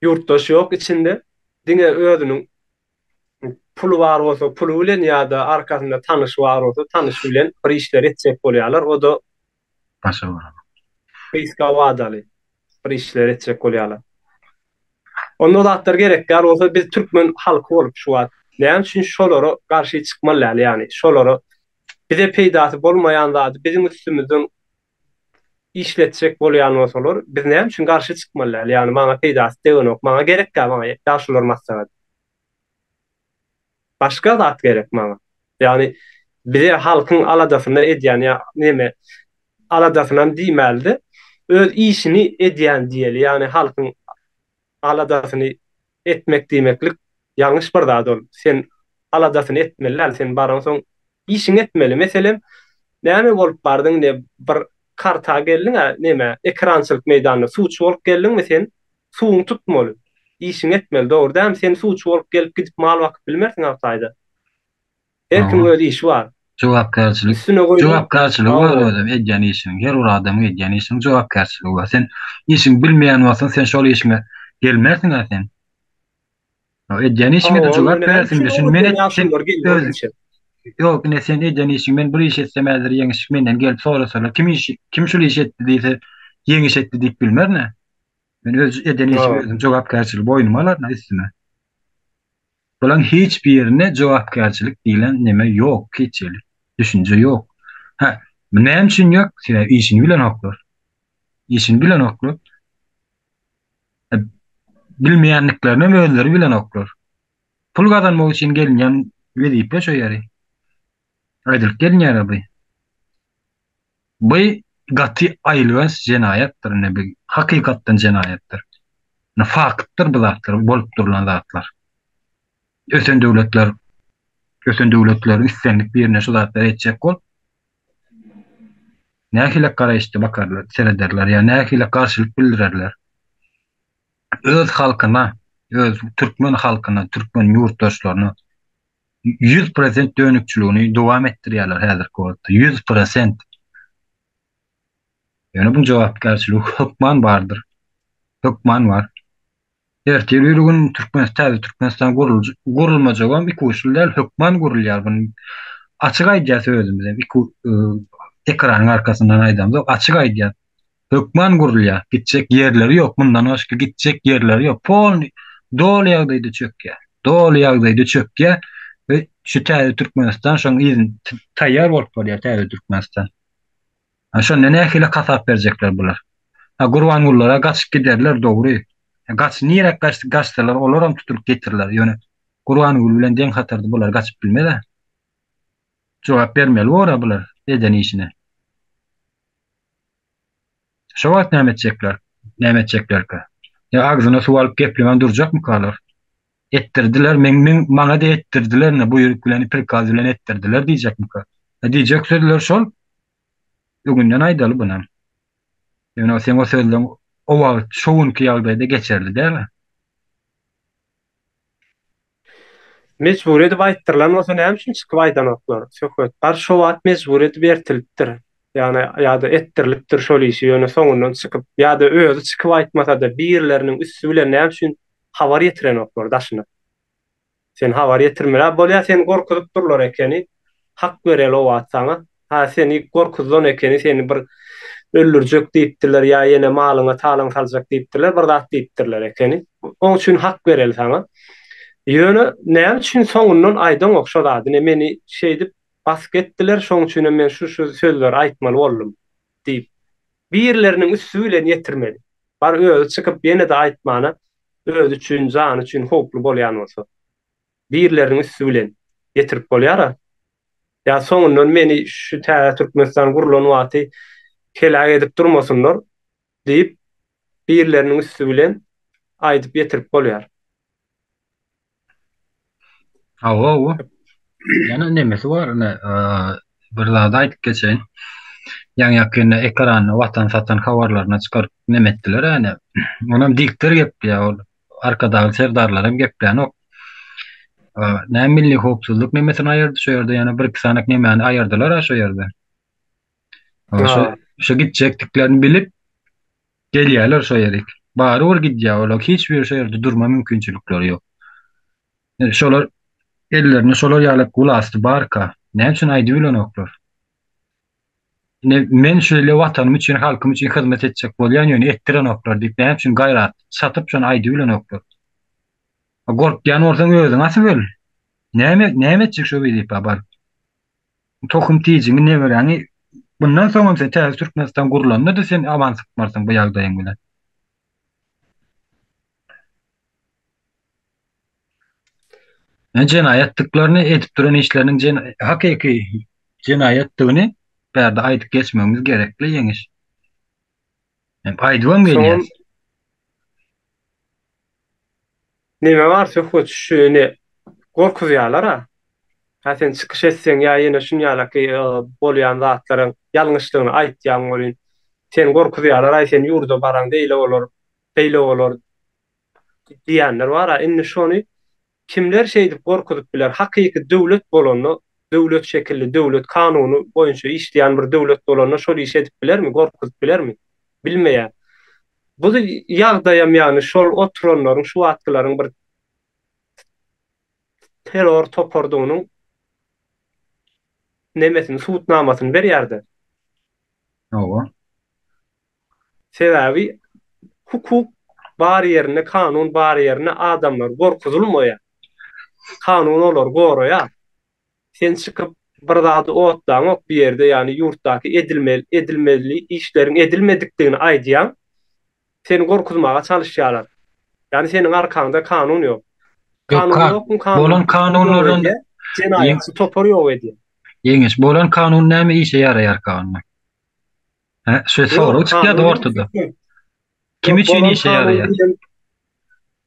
ýurtdaş ýok içinde. Diňe özüniň puly bar bolsa puly bilen ýa-da arkasynda tanyşy bar bolsa tanyşy bilen bir işler etjek bolýarlar. O-da Başa baran. Gysga wadaly bir işler etjek bolýarlar. Onda o zatlar gerek däl bolsa biz türkmen halky bolup şu wagt näme üçin şolara garşy çykmaly däl ýagny şolara bize peýdasy bolmaýan zady biziň üstümizden işletjek bolýan bolsalar biz näme üçin garşy çykmaly däl ýagny maňa peýdasy degenok maňa gerek däl maňa ýaşulular maslahat. Başga zat gerek maňa. Ýagny bize halkyň aladasyny edýän ýa neme aladasynam diýmälide öz işini edýän diýeli ýagny halkyň aladasyny etmek diýmeklik ýalňyş bir zat ol. Sen aladasyny etmeli däl sen baraňsoň işiňi etmeli. Meselem näme bolup bardyň ine bir karta geldiň-ä neme ekerançylyk meýdanyna suwçy bolup geldiňmi sen Suwuňy tutmaly. Işiňi etmeli, dogry dälmi? Sen suwçy bolup gelip gidip mal bakyp bilmersiň Agtaýda. Her kimiň öz işi bar. Jogapkärçilik. Üstüne goýlan. Jogapkärçiligi bar özem edýän işiniň. Her bir adamyň edýän işiniň jogapkärçiligi bar. Sen işiňi bilmeýän bolsaň, sen şol işiňe gelmersiň-ä sen. Edýän işiňe-de jogap berersiň. Şuny men sen öz Ýok, ine sen edýän işiň, men bir iş etsem häzir Ýeňiş menden gelip sorasalar, kim işi, kim şul işi etdi diýse, Ýeňiş etdi diýip bilmerin-ä. Men öz eden işimi özüm jogapkärçiligi boýnuma alaryn üstüme. Bulaň hiç birine jogapkärçilik diýlen neme ýok, hiç hili düşünje ýok. Hä, bu näme üçin ýok? Sebäbi işini bilenoklar. Işini bilenoklar. Bilmeýänliklerini hem özleri bilenoklar. Pul gazanmak üçin gelinýän wezipe şo ýeri. Aýdylyp gelinýär bu. Bu gaty aýylganç jenaýatdyr ine bu hakykatdan jenaýatdyr. Ine faktdyr bu zatlar bolup durlan zatlar. Ösen döwletler ösen döwletleriň islendik birine şu zatlary etjek bol. Nähili garaýyşda bakarlar, serederler ýa nähili garşylyk bildirerler. Öz halkyna, öz türkmen halkyna, türkmen ýurtdaşlaryna 100% dönükçiligini dowam etdirýärler häzirki wagtda. 100%. Ýöne bu jogapkärçiligi hökman bardyr. Hökman bar. Ertir bir gün Türkmen täze Türkmenistan gurulmajagam ikuçly däl, hökman gurulýar. Bunu açyk aýdýas özümizem. Iku e, ekranyň arkasyndan aýdamzok, açyk aýdýas. Hökman gurulýar. Gitjek ýerleri ýok. Mundan başga gitjek ýerleri ýok. Polny doly ýagdaýda çökýär. Doly ýagdaýda çökýär we şu täze Türkmenistan şoň yzyn taýýar bolup barýar täze Türkmenistan. Ha şonda nähili hasap berjekler bular? Ha Gurbangulylara gaçyp giderler dogry. Gaç nirek gaç gaçsalar olaram tutulyp getiriler. Ýöne Gurbanguly bilen deň hatarda bular gaçyp bilmez-ä. Jogap bermeli bor-a bular eden işine. Şo wagt näme etjekler? Näme etjeklerkä? Ýa agzyna suw alyp geplemän durjakmykalar? Etdirdiler, meň, meň, maňa-da etdirdiler, ine, buýruk bilen, prikaz bilen etdirdiler diýjekmika? Ýa diýjek sözleri şol. Öňünden aýdaly bunam. Ýöne seň o sözleň o wagt, şo günki ýagdaýda geçerli däl-ä. Mejbur edip aýtdyrylan bolsa näme üçin çykyp aýdanoklar? Söhbet bar şo wagt mejbur edip ertilipdir. Ýagny ýa-da etdirilipdir şol işi ýöne soňundan çykyp ýa-da özi çykyp aýtmasada birleriniň üsti bilen näme üçin habar ýetirenoklar daşyna? Sen habar ýetirmelä bolýa seni gorkuzyp durlar ekeni hak bereli o wagt saňa. Ha seni gorkuzylan ekeni seni bir öldürjek diýipdirler ýa ýene malyňa talaň saljak diýipdirler bir zat diýipdirler ekeni. Oň üçin hak bereli saňa. Ýöne näme üçin soňundan aýdaňok şo zady ine meni şeýdip basgy etdiler şoň üçinem men şu şu sözleri aýtmaly boldum diýip. Birleriniň üsti bilen ýetirmeli. Bar özi çykyp ýene-de aýtmana. Özi üçin, jany üçin howply bolýan bolsa. Birleriniň üsti bilen ýetirip bolýar-a. Ýa soňundan meni şu täze Türkmenistan gurlan wagty heläk edip durmasynlar diýip, birleriniň üsti bilen aýdyp ýetirip bolýar. Hawa, hawa. Ýene nemesi bar, ine, bir zady aýdyp geçeýin. Ýaňy ýakynda ekranda Watan satan habarlaryna çykaryp neme etdiler, ýani. Onam diktor gepleýär, ol Arkadagly serdarlar hem geplänok. Näme milli howpsuzlyk nemesini aýyrdy şo ýerde, ýene bir iki sanak nemäni aýyrdylar-a şo ýerde. Şo şo gitjekdiklerini bilip Gelýärler şo ýerik. Barybir gidýär olar. Hiç biri şo ýerde durma mümkinçilikleri ýok. Şolar ellerinde şolar ýaly wlasty barka, näme üçin aýdybilenoklar? Ine, men şeýle watanym üçin, halkym üçin hyzmat etjek bolýan, ýöne etdirenoklar diýip, näme üçin gaýrat satyp şony aýdybilenoklar? Gorkýan bolsaň özüň asyp öl. Näme, näme etjek şo wezipä baryp? Tohum tijiňi neberäňi bundan soňam sen täze Türkmenistan gurlanda-da sen aman sypmarsyň bu ýagdaýyň bilen. Men jenaýatdyklaryny edip duran işleriniň jen hakyky jenaýatdygyny bärde aýdyp geçmegimiz gerekli Ýeňiş. Hem aýdybam Soňam gelýäs. Neme bar söhbet şu ine gorkuzýalara. Hä sen çykyş etseň ýa ýene şunýalaky bolýan zatlaryň ýalňyşlygyny aýtýaň welin seni gorkuzýalar aý sen ýurda baraňda eýle bolar beýle bolar diýýänler bar-a indi şony kimler şeýdip gorkuzyp biler hakyky döwlet bolanda döwlet şekilli döwlet kanuny boýunça işleýän bir döwlet bolanda şol işi edip bilermi gorkuzyp bilermi bilmeýär Bu ýagdaýam ýagny şol oturanlaryň şu wagtkylaryň bir terror topardygynyň nemesini subutnamasyny berýärdi. Hawa. Sebäbi hukuk bar ýerinde, kanun bar ýerinde adamlar gorkuzylmaýar. Kanun olary goraýar. Sen çykyp bir zady otlaňok bu ýerde ýagny ýurtdaky edilmeli edilmeli işleriň edilmedikdigini aýdýaň seni gorkuzmaga çalyşýalar. Ýagny seniň arkaňda kanun ýok. Ýok Kanun ka ýokmy kanun bolan ýok kanunlardan edýär, ýeň jenaýatçy topar ýok edýär. Ýeňiş bolan kanun näme işe ýaraýarka onda? Hä şu Ýok sorag çykýada kanun ýok ortada. Kim Ýok üçin bolan işe kanun ýaraýar? diýlen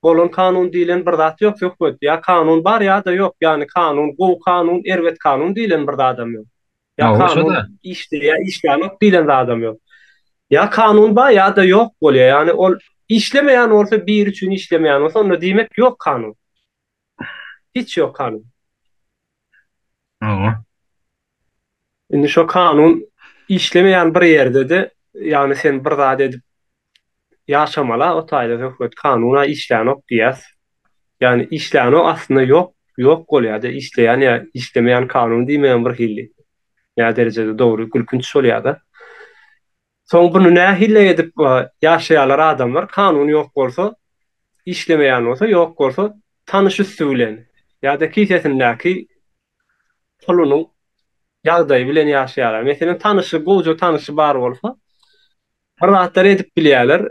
Bolan kanun diýlen bir zat ýok söhbet. Ýa kanun bar ýa-da ýok. Ýagny kanun gowy kanun, erbet kanun diýlen bir zadam ýok. Ýa Hawa kanun şo-da. işleýär, işlänok diýlen zadam ýok. Ýa kanun bar ýa-da ýok bolýar. Ýagny ol işlemeýän bolsa biri üçin işlemeýän bolsa onda diýmek ýok kanun. Hiç ýok kanun. Hawa. Indi şo kanun işlemeýän bir ýerde-de, ýagny sen bir zat edip ýaşamaly-a o taýda söhbet kanun-a işlänok diýýäs. Ýagny işlänok aslynda ýok, ýok bolýar-da işleýän ýa işlemeýän kanun diýmegem bir hili nä derejede dogry gülkünç bolýar-da. Soň buny nähili edip ýaşaýarlar adamlar kanun ýok bolsa, işlemeýän bolsa, ýok bolsa tanyş üsti bilen ýa-da kisesindäki pulunyň ýagdaýy bilen ýaşaýarlar. Meselem, tanyşy, gowja tanyşy bar bolsa, bir zatlar edip bilýärler.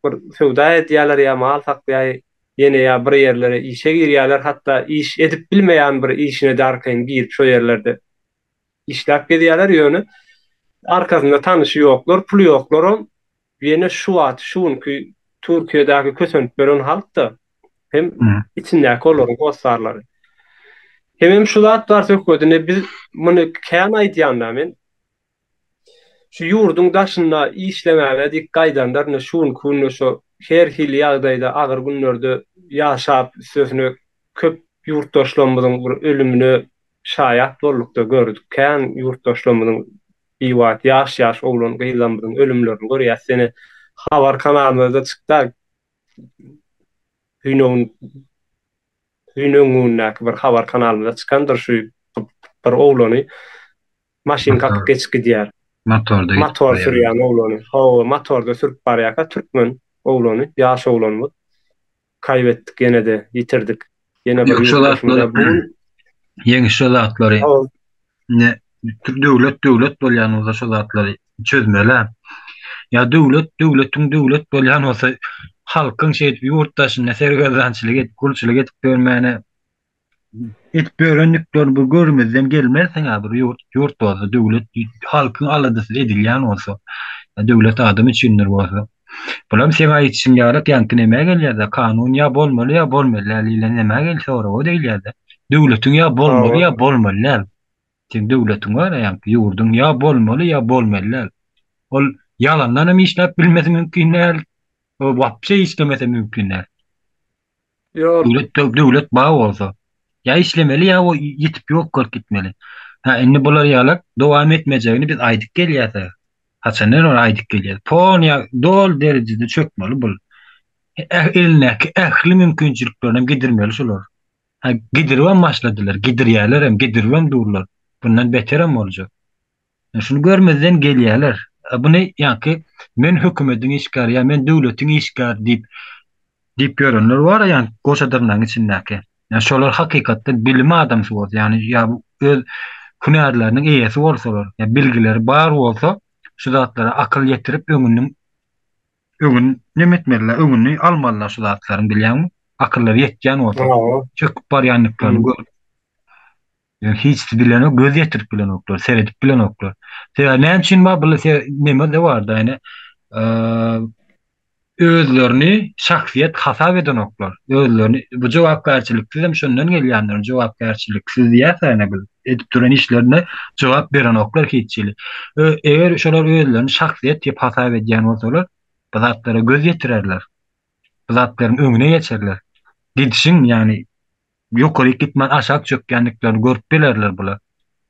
Bir söwda edýärler ýa mal saklaýar, ýene ýa bir ýerlere işe girýärler, hatda iş edip bilmeýän bir işine-de arkaýyn girip şo ýerlerde işläp gezýärler, ýöne arkasynda tanyşy ýoklar, puly ýoklaram ýene şu wagt, şu günki Türkiýedäki kösenip ýören halk-da, hem içindäki olaryň hossarlary. Hemem şu zat bar söhbedinde biz muny kän aýdýan-da men. Şu ýurduň daşynda işlemäge diýip gaýdanlar ine şu günki günde şu her hili ýagdaýda agyr günlerde ýaşap üstesine köp ýurtdaşlarymyzyň bir ölümine şaýat boldukda gördük kän ýurtdaşlarymyzyň biwagt ýaş ýaş oglan gyzlarymyzyň ölümlerini görýäs ýene habar kanalymyzda çykda hüýnegin hüýnegündäki bir habar kanalymyzda çykandyr şu bir oglany Maşyn kakyp geçip gidýär. Motorda gidip Motor barýar. sürýän oglany. Hawa, motorda sürüp barýarka türkmen oglany, ýaş oglanymyz. Kaýbetdik ýene-de, ýitirdik. Ýene bir Ýok şo ýurtdaşymyz. zatlary Bu gün Ýeňiş şo zatlary Hawa. ne döwlet döwlet bolýan bolsa şo zatlary çözmeli. Ýa döwlet döwletiň döwlet bolýan bolsa. halkyň şeýdip ýurt daşynda sergezdançylyk edip, gulçulyk edip ýörmäne edip ýörendiklerini bir görmezden gelmersiň-ä bir ýurt, ýurt bolsa, döwlet, halkyň aladasy edilýän bolsa, döwlet adam üçindir bolsa. Bulam seň aýdyşyň ýaly ýaňky nämä gelýär-de, kanun ýa bolmaly ýa bolmaly däl diýlen nämä geldi soraga degilýär-de. Döwletiň ýa bolmaly ýa bolmaly däl. Seň döwletiň bar-a ýaňky ýurduň ýa bolmaly ýa bolmaly däl. Ol ýalandanam işläp bilmesi mümkin däl, o wapşe işlemese mümkin däl. Ýok. Döwlet döwlet bar bolsa. Ýa işlemeli ýa o ýitip ýok bolup gitmeli. Ha indi bular ýalak dowam etmejegini biz aýdyp gelýäs. Haçandan ony aýdyp gelýäs. Pon ýa doly derejede çökmeli bul. Elindäki ähli mümkinçiliklerini hem gidirmeli şular. Ha gidiribem başladylar, gidirýärler hem, gidiribem durlar. Bundan beterem boljak. Şuny görmezden gelýärler. Buny ýaňky men hökümediň işgäri ýa men döwletiň işgäri diýip diýip ýörenler bar ýa goşa dyrnagyň içindäki. Ýa şolar hakykatda bilim adamsy bolsa, ýagny ýa öz hünärleriniň eýesi bolsalar, ýa bilgileri bar bolsa, şu zatlara akyl ýetirip öňüniň öňüni neme etmeliler, öňüni almalylar şu zatlaryň bilýäňmi? Akyllary ýetýän bolsa, çöküp barýandyklaryny görüp. Ýöne hiçsi bilenok, göz ýetirip bilenoklar, seredip bilenoklar. Sebäbi näme üçin bar bu neme-de bar-da, ýani özlerini şahsyýet hasap edenoklar. Özlerini bu jogapkärçiliksiz hem şondan gelýändir. Jogapkärçiliksiz diýýäs ýani biz edip duran işlerine jogap berenoklar hiç hili. Eger şolar özlerini şahsyýet diýip hasap edýän bolsalar, bu zatlara göz ýetirerler. Bu zatlaryň öňüne geçerler. Gidişiň ýani Ýokaryk gitmän aşak çökýändiklerini görüp bilerler bular.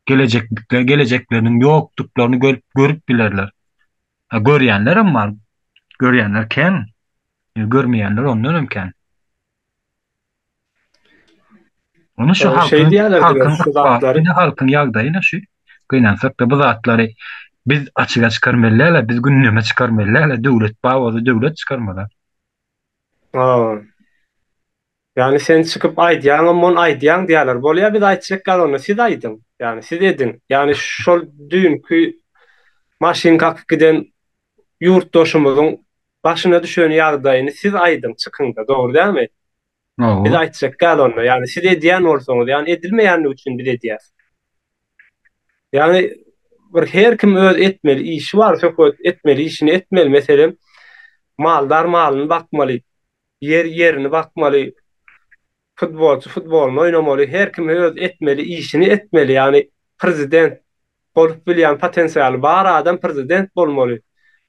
Gelejeklikleri, gelejekleriniň ýokduklaryny görüp, görüp bilerler. Ha, görýänlerem bar. Görýänler kän. Görmeýänler ondan hem kän. Ony şu halkyň, halkyň ykbaly, halkyň ýagdaýy şu. Gynansak-da bu zatlary biz açyga çykarmaly däl, biz gündeme çykarmaly däl, döwlet bar bolsa döwlet çykarmaly. Ha. Ýagny sen çykyp aýdýaňam ony aýdýaň diýýärler. Bolýa biz aýtjak gal onda siz aýdyň. Ýagny siz ediň. Ýagny şol düýnki maşyn kakyp giden ýurtdaşymyzyň başyna düşen ýagdaýyny siz aýdyň çykyňda dogry dälmi? Biz aýtjak gal onda. Ýagny siz edýän bolsaňyz ýagny edilmeýänligi üçin biz edýäs. Ýagny bir her kim öz etmeli işi bar söhbet etmeli işini etmeli meselem maldar malyny bakmaly. Ýer ýerini bakmaly, futbolçy futbolyny oýnamaly, her kim öz etmeli işini etmeli, ýagny prezident bolup bilýän potensialy bar adam prezident bolmaly.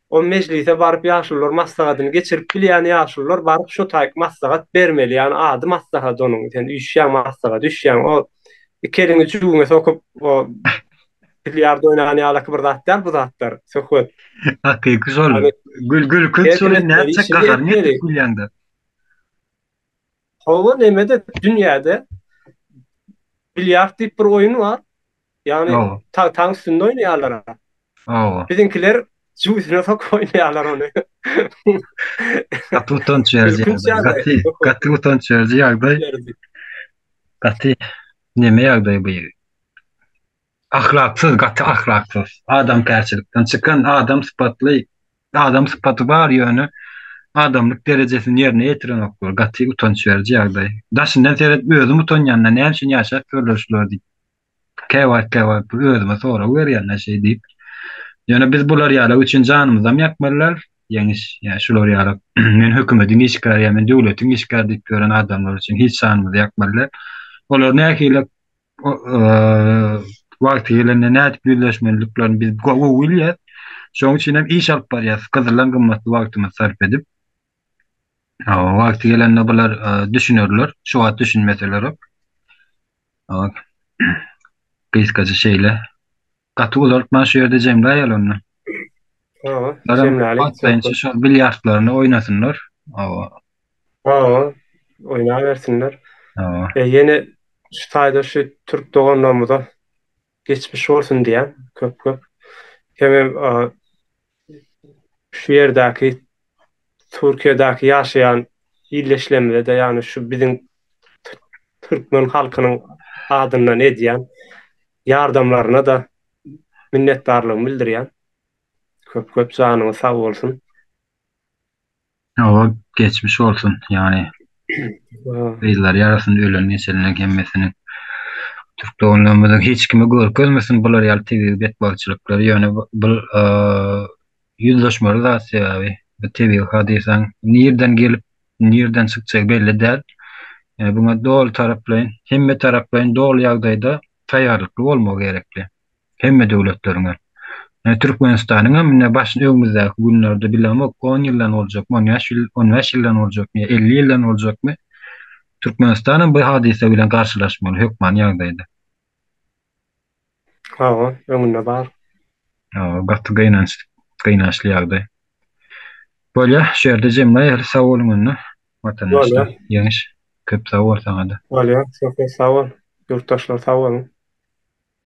O mejlise baryp ýaşulular maslahatyny geçirip bilýän ýaşulular baryp şo taýyk maslahat bermeli, ýagny ady maslahat onuň, sen üýşýäň maslahat üýşýäň, o iki eliňi jübüňe sokup o Bilýard oýnan ýalaky bir zat däl bu zatlar, söhbet. Hakyky şol. Gül gülkünç şol indi nätjek gaharyň getirip gülýäňde. Hawa nemede dünýäde bilýard diýip bir oýun bar. Ýagny tagtaň üstünde oýnaýarlar. Hawa. Biziňkiler jübüsine sokup oýnaýarlar ony. Gaty utanç beriji ýagdaý. Gaty gaty utanç beriji ýagdaý. Gaty neme ýagdaý bu. Ahlaksyz gaty ahlaksyz. Adamkärçilikden çykan adam sypatly adam sypaty bar ýöne adamlyk derejesini ýerine ýetirenoklar gaty utanç beriji ýagdaý. Daşyndan seredip özüm utanýanda näme üçin ýaşap ýörler şular diýip. Käwagt käwagt bir özüme sorag berýän şeý diýip. Ýöne biz bular ýaly üçin janymyzam ýakmaly däl. Ýeňiş ýa şular ýaly men hökümediň işgäri ýa men döwletiň işgäri diýip ýören adamlar üçin hiç janymyzy ýakmaly däl. Olar nähili wagty gelende nädip ýüzleşmeliliklerini biz gowy bilýäs. Şonuň üçin hem iş alyp barýas, gyzyldan gymmatly wagtymyzy sarp edip. Wagty gelende bular düşünerler, şu wagt düşünmeselerem. Gysgaça şeýle. Gaty uzaltman şu ýerde jemläýeli onda. Hawa, jemläli. Wagtlaýynça şol bilýardlaryny oýnasynlar. Hawa. Hawa, oýnabersinler. Hawa. E, ýene şu taýda şu türk doganlarymyza geçmiş bolsun diýýän köp köp. Hemem şu ýerdäki Türkiýedäki ýaşaýan ildeşlerimize-de ýagny şu biziň türkmen halkynyň adyndan edýän ýardamlaryna-da minnetdarlygymy bildirýän. Köp köp janyňyz sag bolsun. Hawa, Geçmiş bolsun, ýagny yzlary ýarasyn ölen geçenleriň hemmesiniň. Türk doganlarymyzyň hiç kime görkezmesin bular ýaly tebigy betbagtçylyklary, ýöne bu ýüzleşmeli zat sebäbi bu tebigy hadysaň nirden gelip, nirden çykjagy belli däl. Ýöne buňa doly taraplaýyn, hemme taraplaýyn doly ýagdaýda taýýarlykly bolmagy gerekli. Hemme döwletleriň hem. Ýöne Türkmenistanyň hem ine baş öňümizdäki günlerde bilemok on ýyldan boljakmy, on bäş ýyl, on bäş ýyldan boljakmy ýa 50 ýyldan boljakmy? Türkmenistan hem bu hadysa bilen garşylaşmaly hökmany ýagdaýda. Hawa, öňünde bar. Hawa, gaty gynanç, gynançly ýagdaý. Bolýa, şu ýerde jemläýeli. Sag boluň onda, watandaşlar. Bolýa. Ýeňiş, köp sag bol saňa-da. Bolýa, Söhbet sag bol. Ýurtdaşlar sag boluň.